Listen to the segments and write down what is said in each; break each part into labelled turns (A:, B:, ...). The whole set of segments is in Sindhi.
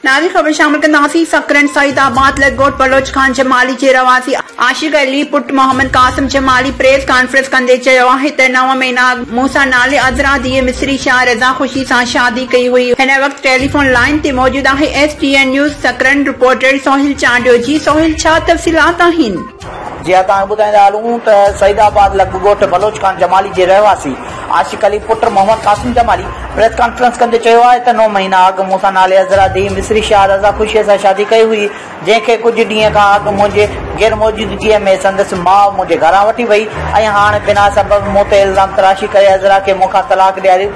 A: نازي خبر شامل ڪنداسين سڪرنڊ سعيد آباد لڳ ڳوٺ بلوچ خان جمالي جي رهواسي عاشق علي پٽ محمد قاسم جمالي پريس ڪانفرنس ڪندي چيو آهي ته نو مهينا اڳ مون سان نالي عذرا ڌيء مصري شاهه رضا خوشي سان شادي ڪئي هئي هن وقت ٽيليفون لائين تي موجود آهي S T N news Sakrand reporter Sohail Chandio جي سهيل ڇا تفصيلات آهن.
B: جي ها توهان کي ٻڌائيندا هلون ته سعيد آباد لڳ ڳوٺ بلوچ خان جمالي جي رهواسي عاشق علي پٽ محمد قاسم جمالي پريس ڪانفرنس ڪندي چيو آهي ته نو مهينا اڳ مون سان نالي عذرا ڌيء مصري شاهه رضا خوشيء سان شادي ڪئي هئي جنهن کي ڪجهه ڏينهن کان اڳ منهنجي غير موجودگيء ۾ سندس ماء منهنجي گهران وٺي وئي ۽ هاڻ بنا سبب مون تي الزام تراشي ڪري عذرا کي مون کان طلاق ڏياري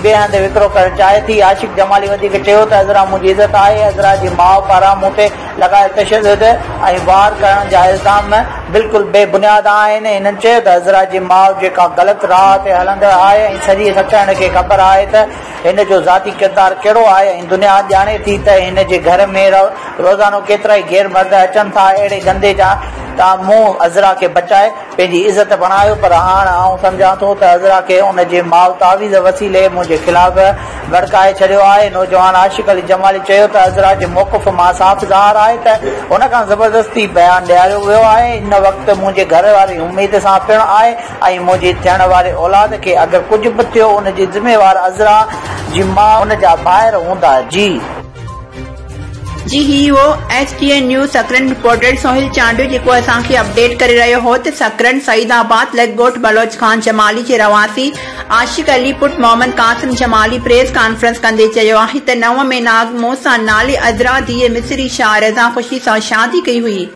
B: ٻئي هنڌ وڪرو ڪرڻ چاهي ٿي. عاشق جمالي وڌيڪ چيو ته عذرا منهنجي عزت آهي، عذرا جي ماء پاران مون تي لڳايل تشدد ۽ وار ڪرڻ جا الزام بلڪل بي بنياد آهن. هنن چيو ته عذرا جي ماء جيڪا غلط راهه تي هلندڙ آهي ۽ سڄي سڪرنڊ کي خبر آهي ته هن جو ذاتي ڪردار ڪهڙو آهي ۽ دنيا ڄاڻي ٿي ته هن جي گهر ۾ روزانو ڪيترائي غير مرد اچن ٿا اهڙي گندي جا تان مون عذرا کي بچائي پنهنجي عزت بڻايو پر هاڻ آئون سمجهان ٿو ته عذرا کي ان جي ماء تعويذ وسيلي منهنجي خلاف ڀڙڪائي ڇڏيو آهي. نوجوان عاشق علي جمالي چيو ته عذرا جي موقف مان صاف ظاهر آهي ته هن کان زبردستي بيان ڏياريو ويو آهي، هن وقت منهنجي گهر واري اميد سان پڻ آهي ۽ منهنجي ٿيڻ واري اولاد کي اگر ڪجهه به ٿيو ان جي ذميوار عذرا جي ماء ان جا ڀائر هوندا. جي.
A: جي هي هو S T N news Sakrand reporter Sohail Chandio جيڪو اسان کي اپڊيٽ ڪري رهيو هو ته سڪرنڊ سعيد آباد لڳ ڳوٺ بلوچ خان جمالي جي رهواسي عاشق علي پٽ محمد قاسم جمالي پريس ڪانفرنس ڪندي چيو آهي ته نو مهينا اڳ مون سان نالي عذرا ڌيء مصري شاهه رضا خوشي سان شادي ڪئي هئي.